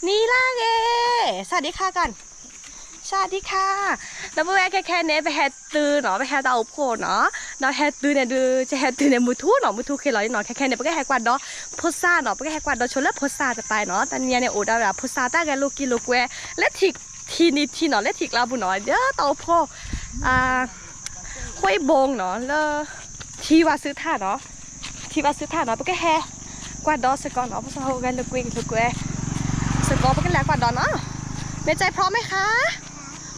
နံၤလၢဂ့ၤ, สวัสดีค่ะก่อน, สวัสดีค่ะ, ဒီပုၢ်ဝဲၢ်ခဲခဲန့ၣ် ပဟဲတုၤနီၤ, ပဟဲတၢ်အိၣ်ဖှိၣ်နီၤ, ဒီးဟဲတုၤန့ၣ်ဒုး ကဟဲတုၤန့ၣ် မုၢ်ထူနီၤ, မုၢ်ထူခ့လီၤနီၤ, ခဲခဲန့ၣ် ပကဟဲကွၢ်ဒီးဖိသၣ်နီၤ, ပကဟဲကွၢ်ဒီးဆိလၢဖိသၣ်တပၤနီၤ, တနံၤညါန့ၣ် အိၣ်ဒၣ်ဝဲဒၣ်ဖိသၣ်တၢ်ဂဲၤလိာ်က့ၤလိာ်ကွဲ လၢထံ ထံနံၤထံနီၤ, လၢထံကျါပူၤနီၤ, ဒီးတၢ်အိၣ်ဖှိၣ် အ ห้วยบงနီၤ, လၢ ထံဝါစုထၣ်နီၤ, ထံဝါစုထၣ်နီၤ, ပကဟဲကွၢ်ဒီးစ့ၢ်ကီးနီၤ, ဖိသၣ်ဟဲဂဲၤလိာ်ကွဲ လိာ်ကွဲ စ့ၢ်ကီး ပကလဲၤကွၢ်ဒီးနီၤ, แม่ใจพร้อมไหมคะ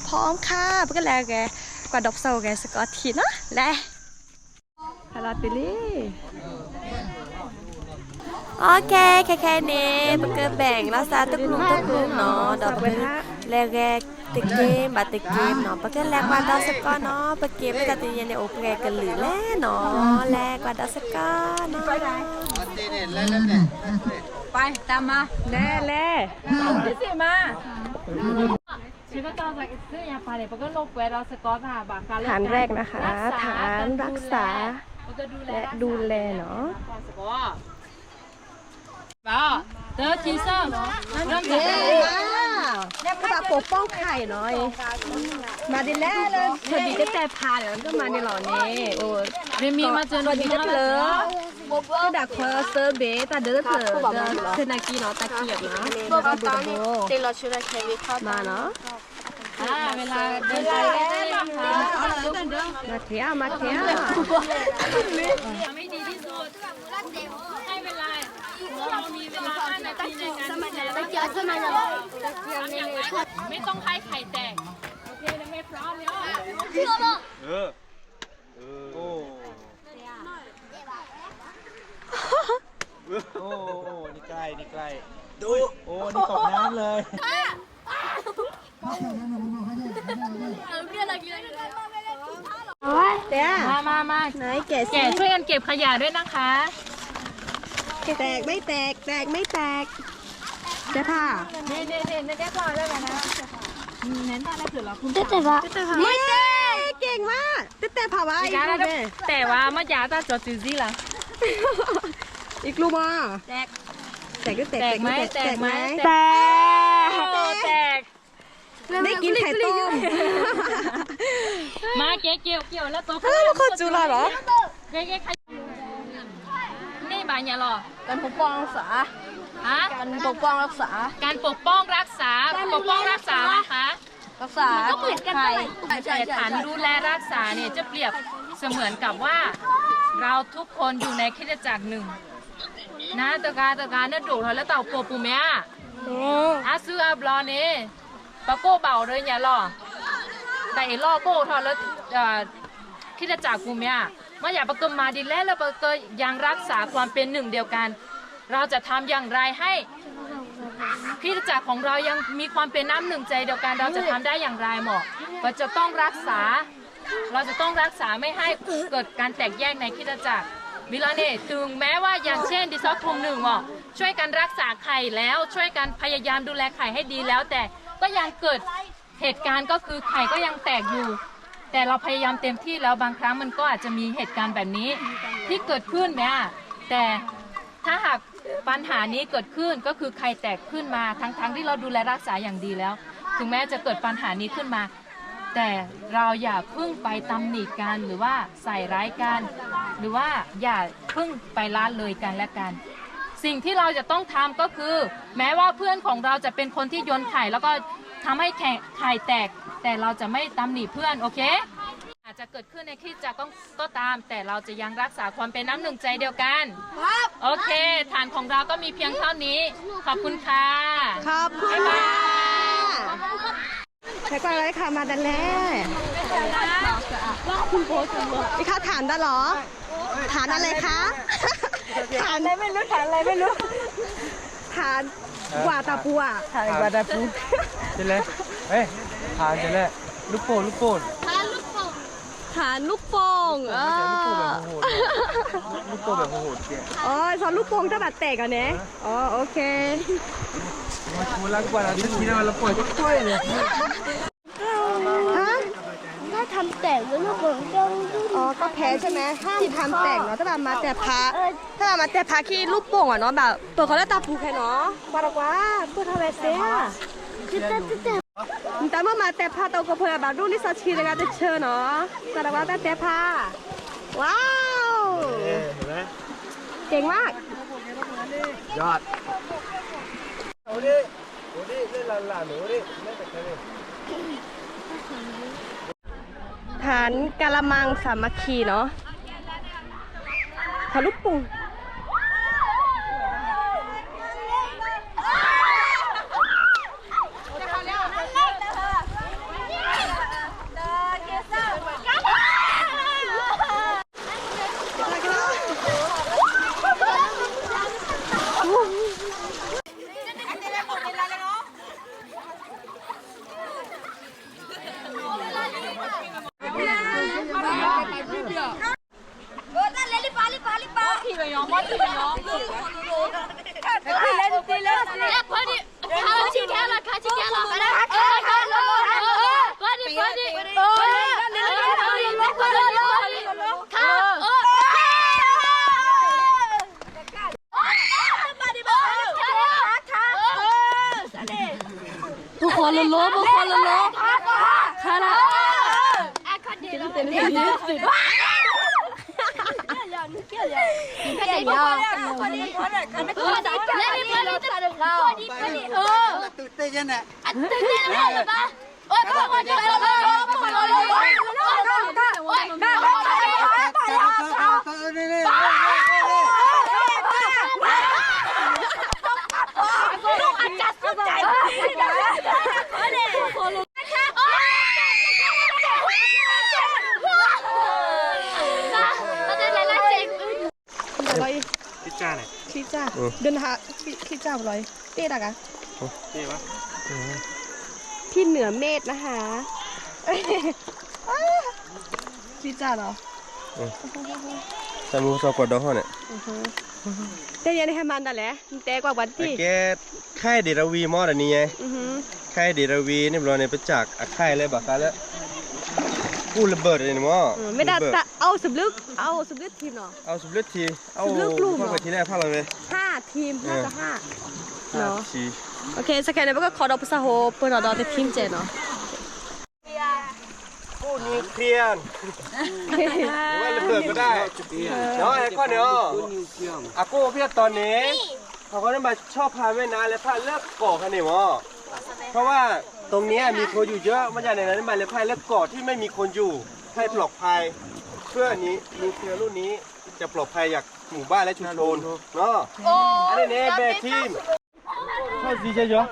พร้อมค่ะ, ပကလဲၤဂဲၤကွၢ်ဒီးဖိသၣ်ဟဲဂဲၤစ့ၢ်ကီးထံနီၤ, လဲၤ ဟဲလီၤတုၤလံ โอเค, ခဲခဲန့ၣ် ပကဘဲၣ်လီၤစးတကလုာ်တကလုာ်နီၤ, ဒီးပကလဲၤဂဲၤတက့ၢ်ဘၣ်တက့ၢ်နီၤ, ပကလဲၤကွၢ်ဒီးစ့ၢ်ကီးနီၤ, ပက့ၤမ့ၢ်တၢ်တနံၤညါန့ၣ် အိၣ်ပှဲၤကလုာ်လဲၣ်နီၤ, လဲၤကွၢ်ဒီးစ့ၢ်ကီးနီၤ, ပတၢ်မၤ လဲၤ လဲၤ ฐานแรกนะคะ ฐานรักษา และดูแลเนาะ เริ่มจาก เอ๊ะ มา มาปกป้องไข่หน่อย มาดีแล้วเลย พอดีก็แต่พาเดี๋ยวก็มาในหล่อนี่ โอ้ เรมีมาเจอ พอดีก็เถอะ ก็ดักคอเซอร์เบส ตาเดินเถอะ เดินเซนากีเนาะ ตาเกียบเนาะ มาเนาะ อ่า เวลาเดินไปเรื่อยๆนะคะ มาเที่ยว มาเที่ยว ทำให้ดีที่สุด ให้เวลา พวกเรามีเวลาห้านาทีในการดูแลร่างกาย ทำอย่างไร ไม่ต้องให้ไข่แตก โอเค เดี๋ยวแม่พร้อมแล้ว เออ เออ โอ้ โอ้ โอ้ นี่ใกล้ นี่ใกล้ ดู โอ้ นี่ตกน้ำเลย တဲ มามามา ไหนแกะสิ แกะ ช่วยกันเก็บขยะด้วยนะคะ แตกไม่แตก แตกไม่แตก ได้ผ้า นี่นี่นี่ได้ผ้าได้ไหมนะ ได้แต่ว่า ไม่แตก เก่งมาก แต่แต่ผ้าไว้ อีกแล้วนะ แต่ว่าเมื่อกี้ตาจอจือซี่ละ อีกลูกมา แตก แตกหรือแตก แตกไหม แตกไหม แตกไหม แตก แตก ได้กินไข่ต้ม มาเกี่ยวเกี่ยวเกี่ยวแล้วตัว เฮ้ย มันโคตรจุลาเหรอ เกี่ยวเกี่ยวไข่ นี่บาดเนี่ยหรอ การปกป้องรักษา ฮะ การปกป้องรักษา การปกป้องรักษา การปกป้องรักษาอะไรคะ รักษา ก็เหมือนกัน ไข่ นั่นแหละ ใช่ใช่ ฐานดูแลรักษาเนี่ยจะเปรียบเสมือนกับว่า เราทุกคนอยู่ในคริสตจักรหนึ่ง นะ ตะกา ตะกา เนี่ย โดด แล้วเต่าโปปูเมีย အါစုအါဘျီန့ၣ် ပကိၢ်ဘၣ်အီၤဒီးညါလီၤ. တၢ်အ့ၣ်လီၢ်ကိၢ်ထီၣ်လၢ คริสตจักรပူၤမ့ၢ်ဧါ. မ့ၢ်ယၤပကမၤဒ်လဲၣ်လၢပက ยังรักษาความเป็นหนึ่งเดียวกัน เราจะทำอย่างไรให้คริสตจักรของเรายังมีความเป็นน้ำหนึ่งใจเดียวกัน เราจะทำได้อย่างไรหมอ เราจะต้องรักษา เราจะต้องรักษาไม่ให้เกิดการแตกแยกในคริสตจักร วิลาเน่ ถึงแม้ว่าอย่างเช่นดิซอกกลุ่มหนึ่งอ่ะ ช่วยกันรักษาไข่แล้ว ช่วยกันพยายามดูแลไข่ให้ดีแล้ว แต่ก็ยังเกิดเหตุการณ์ก็คือไข่ก็ยังแตกอยู่ แต่เราพยายามเต็มที่แล้ว บางครั้งมันก็อาจจะมีเหตุการณ์แบบนี้ที่เกิดขึ้นไหมอะ แต่ถ้าหากปัญหานี้เกิดขึ้นก็คือไข่แตกขึ้นมา ทั้งๆที่เราดูแลรักษาอย่างดีแล้ว ถึงแม้จะเกิดปัญหานี้ขึ้นมา แต่เราอย่าเพิ่งไปตำหนิกันหรือว่าใส่ร้ายกัน หรือว่าอย่าเพิ่งไปละเลยกันและกัน สิ่งที่เราจะต้องทำก็คือ แม้ว่าเพื่อนของเราจะเป็นคนที่โยนไข่แล้วก็ทำให้ไข่แตก แต่เราจะไม่ตำหนิเพื่อน โอเค อาจจะเกิดขึ้นในคริสตจักรก็ตาม แต่เราจะยังรักษาความเป็นน้ำหนึ่งใจเดียวกัน ครับ โอเค ฐานของเราก็มีเพียงเท่านี้ ขอบคุณค่ะ ขอบคุณค่ะ ใครกว้างเลยค่ะ มาดันแล่ นี่เขาถามได้เหรอ ฐานอะไรคะ ฐานอะไรไม่รู้ ฐานอะไรไม่รู้ ฐานกว่าตาปูอ่ะ ฐานกว่าตาปู ใช่ไหม เอ้ย ฐานใช่ไหม ลูกโป่ง ลูกโป่ง ฐานลูกโป่ง เออ ลูกโป่งแบบโหดๆ ลูกโป่งแบบโหดๆ เนี่ย อ๋อ ซ้อมลูกโป่งถ้าบาดแตกเหรอเนี่ย อ๋อ โอเค มาชวนรักกว่าเราจะคิดว่าเราปล่อยจะช่วยเลย ฮะ ถ้าทำแต อ๋อ ก็แพ้ใช่ไหม ห้ามทำแตกเนาะ ถ้าแบบมาแตะพระ ถ้าแบบมาแตะพระขี้ลูกโป่งอะเนาะ แบบ เปิดเขาแล้วตาปูแค่เนาะ กวาดกวาด เปิดทำอะไรเสีย แต่เมื่อมาแตะพระเตากระเพาะแบบดูนี่ซอสชีเลยนะ จะเชิญเนาะ กวาดกวาด แตะพระ ว้าว เห็นไหม เก่งมาก ยอด ฐานกะละมังสามัคคีเนาะ ขอลูกโป่ง ပဃီလလိ ပဃီလလိ ခါလၢ ခံကၢ်န့ၣ် ခံကၢ် ဒုးနဟး ခံကၢ်ဘျီ တ့ၢ်တၢ်ကါ တ့ၢ်ဘၣ် พี่เหนือเมธนะคะ ခံကၢ်လီၤ တၢ်မူစီၤကွၢ်ဒီဟီၣ်န့ၣ် တဲယဲန့ၣ်ဟဲမၤဒၣ်လဲၣ် နတဲကွၢ်ပှၤတထံၣ် အကဲ ค่ายเดชระวี မ့ၢ်ဒီးန့ၣ် ค่ายเดชระวี န့ၣ်ဘျီန့ၣ် ပစၢ်အ ค่าย လၢဘၣ်ဃးလၢ กู้ระเบิด န့ၣ်မ့ၢ် မ့ၢ်ဒၣ်တၢ် เอาสำเร็จ เอาสำเร็จทีมเนาะ เอาสำเร็จทีม เอาสำเร็จกลุ่ม ဖးဝဲထံလဲၣ်ဖးလီၤဝဲ ห้าทีมน่าจะห้า ห้าทีม โอเค စခဲန့ၣ် ပကခိးဒီးပစးဟိ ပၢၢ်ထီၣ်ဒီးတထံၣ်ကဲးနီၤ กู้นิวเคลียร์ หรือว่าระเบิดก็ได้ เนาะ ไอ้ข้อนี้อ๋อ อาโก้พี่ตอนนี้ เขาก็ได้มาชอบพาแม่น้ำและพาเลิกเกาะกันเนี่ยหมอ เพราะว่าตรงเนี้ยมีคนอยู่เยอะ มันจะไหนนะ มาเลยพาเลิกเกาะที่ไม่มีคนอยู่ ให้ปลอดภัย เพื่อนี้นิวเคลียร์ลูกนี้จะปลอดภัยจากหมู่บ้านและชุมชนเนาะ อันนี้เนี่ยแบบทีม เข้าสีเชียว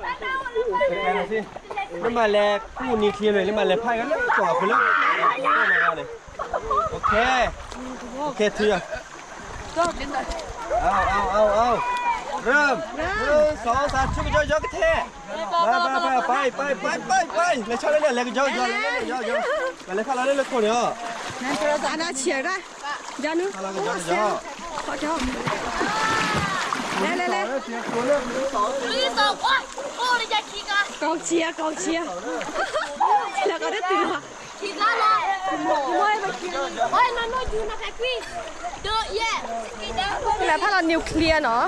แข่งกันสิ นี่มาแลกกู้นิวเคลียร์เลย นี่มาแลกไพ่กันเลย ต่อไปเลย โอเค โอเค เถื่อ เอา เอา เอา เอา เริ่ม หนึ่ง สอง สาม ชุดกันเยอะๆกันเท่ ไป ไป ไป ไป ไป ไป ไป เลยชอบเลยเนี่ย เลยกันเยอะๆ เลยเยอะๆ ไปเลย เข้าเราเล่นเลยคนเดียว อันนั้นเชียร์กัน ယၤနု ခီကီ လဲလဲလဲ กองเชียร์ กองเชียร์ แล้วก็ได้ตื่นมา လဲဖးလီၤ nuclear နီၤ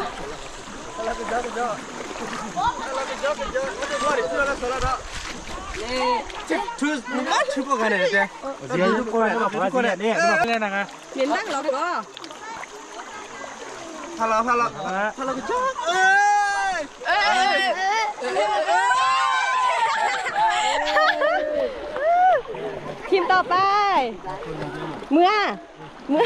ထုး မ့ၢ်ထုးကိးဂၤန့ၣ်တဲ ထုးကိးဂၤန့ၣ် မ့ၢ်နၢ်လီၤကီ ဖးလီၤ ဖးလီၤ ဖးလီၤကစီ ทีมต่อไป เมือ เมือ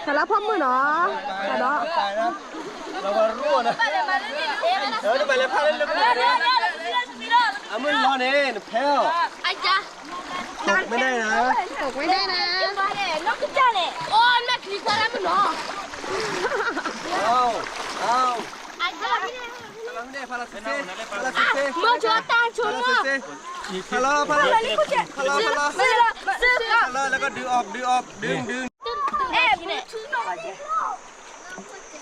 စးလၢဖီမုၢ်နီၤ စးဒီး အမုၢ်လီၤန့ၣ် နဖဲအီၤ ตกไม่ได้นะ ตกไม่ได้นะ เอา เอา แล้วก็ดึงออก ดึงออก ดึง ดึง เอ๊ะ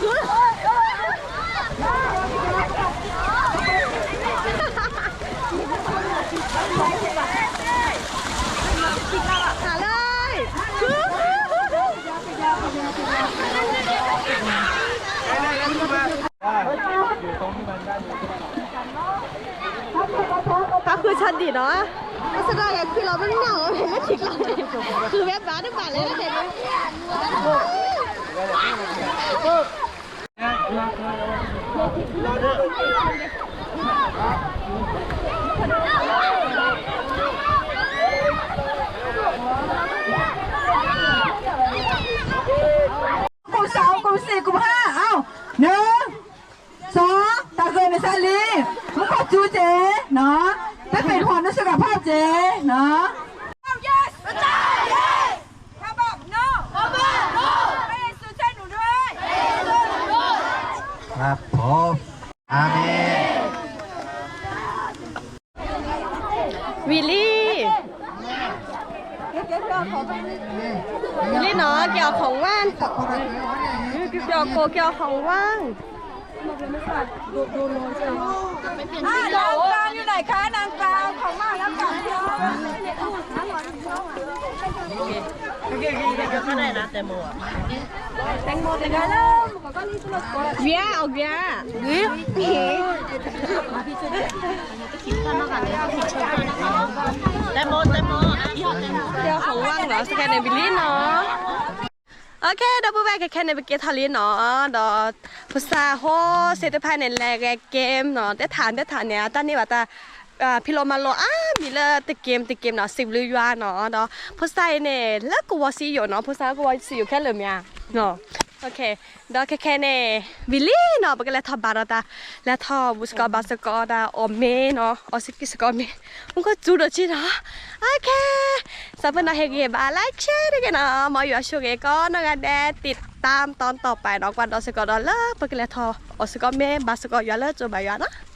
ဟးလၢ ဟးဃုဆါဒံးနီၤ, အစတၢ်ဂဲၤခုလီၤပနီၢ်အီၤ လၢထံကျါန့ၣ်, ဃုဝဲဘၣ်တဘၣ်လဲၣ်န့ၣ်, ကိၣ်စး ကိၣ်စ့ၣ် ကိၣ်ဟါ အဝ်, နၢ စီၤ, တၢ်ဂၢၢ်န့ၣ်စးလံ, မူခိၣ်စူၤက့ၤ, နီၤ, တပ့ၤထီၣ်နစကဖးက့ၤ, နီၤ, ဝံၤလံ ဝံၤလံနီၤ က့ၤအီၣ် ของว่าง, က့ၤအီၣ်ကိၣ် က့ၤအီၣ် ของว่าง, နၢ်ကၠီယူၢ်နၤခါ နၢ်ကၠီ ของว่าง လၢပှၤ ဝံၤဧါ အီၣ်ဝံၤဧါ, တဲမိၢ် တဲမိၢ်, က့ၤအီၣ် ของว่าง လီၤ စကဲန့ၣ် ဝံၤလံနီၤ. โอเค ဒီပုၢ်ဝဲၢ် ခဲခဲန့ၣ် ပက့ၤထီၣ်လံနီၤ, ဒီးဖိသၣ်ဟိစ့တဖၣ်န့ၣ် လဲၤဂဲၤ game နီၤ, တဲထး တဲထးန့ၣ် အတၢ်န့ၢ်ဘၣ်တၢ် ဖံးလိမၤလိအါမံၤလၢတ game တ game နီၤ, စံးဘျုးယွၤနီၤ, ဒီးဖိသၣ်အံၤန့ၣ် လၢကဝီၤစံယိာ်နီၤ, ဖိသၣ်ကဝီၤစံယိာ်ခဲလၢာ်မ့ၢ်ဧါ, ဒီးခဲခဲန့ၣ် ဝံၤလံနီၤ, ပကလဲၤထီၣ်ဘါဒီးတၢ်, လဲၤထီၣ်ဘူၣ်စကီးဘါစကီးတၢ် အီၣ်မ့ၤနီၤ, အီၣ်စကံစကီးမ့ၤ, မူခိၣ်စူၤဒိၣ်က့နီၤ, โอเค စးဖိနီၤ ဟ့ၣ်ဂံၢ်ဘါ like share တဂ့ၤနီၤ, မ်ယွၤဆိၣ်ဂ့ၤကိးနီၢ်ဂၤဒဲး, တံၢ်တၢ်တီတီပာ်နီၤ, ကွၢ်ဒီးစ့ၢ်ကီးဒီးလၢပကလဲၤထီၣ်အီၣ်စ့ၢ်ကီးမ့ၤ ဘါစ့ၢ်ကီးယွၤလၢကၠိဘၣ်ယွၤနီၤ.